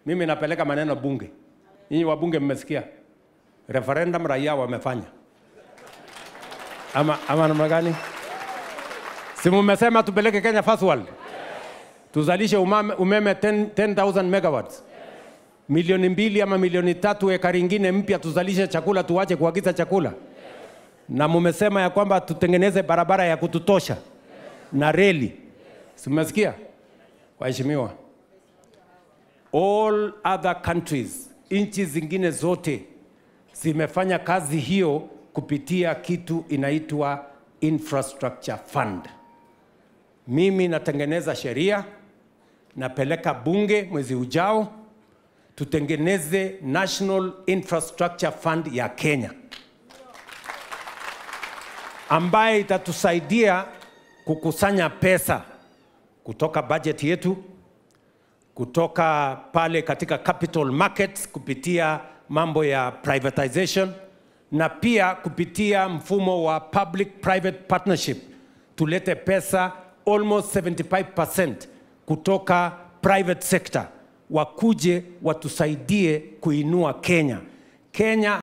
Mimi napeleka maneno bunge. Nyinyi wabunge mmesikia? Referendum raia wamefanya. Ama namna gani? Si mmesema tupeleke Kenya First World? Tuzalishe umeme 10,000 megawatts. Milioni 2 ama milioni 3 ekari nyingine mpya tuzalishe chakula, tuache kuagiza chakula. Na mmesema ya kwamba tutengeneze barabara ya kututosha na reli. Si mmesikia? Waheshimiwa, all other countries, nchi zingine zote zimefanya kazi hiyo kupitia kitu inaitwa infrastructure fund. Mimi natengeneza sheria, napeleka bunge mwezi ujao, tutengeneze National Infrastructure Fund ya Kenya, ambaye itatusaidia kukusanya pesa kutoka budget yetu, kutoka pale katika capital markets kupitia mambo ya privatization, na pia kupitia mfumo wa public private partnership tulete pesa almost 75% kutoka private sector wakuje watusaidie kuinua Kenya. Kenya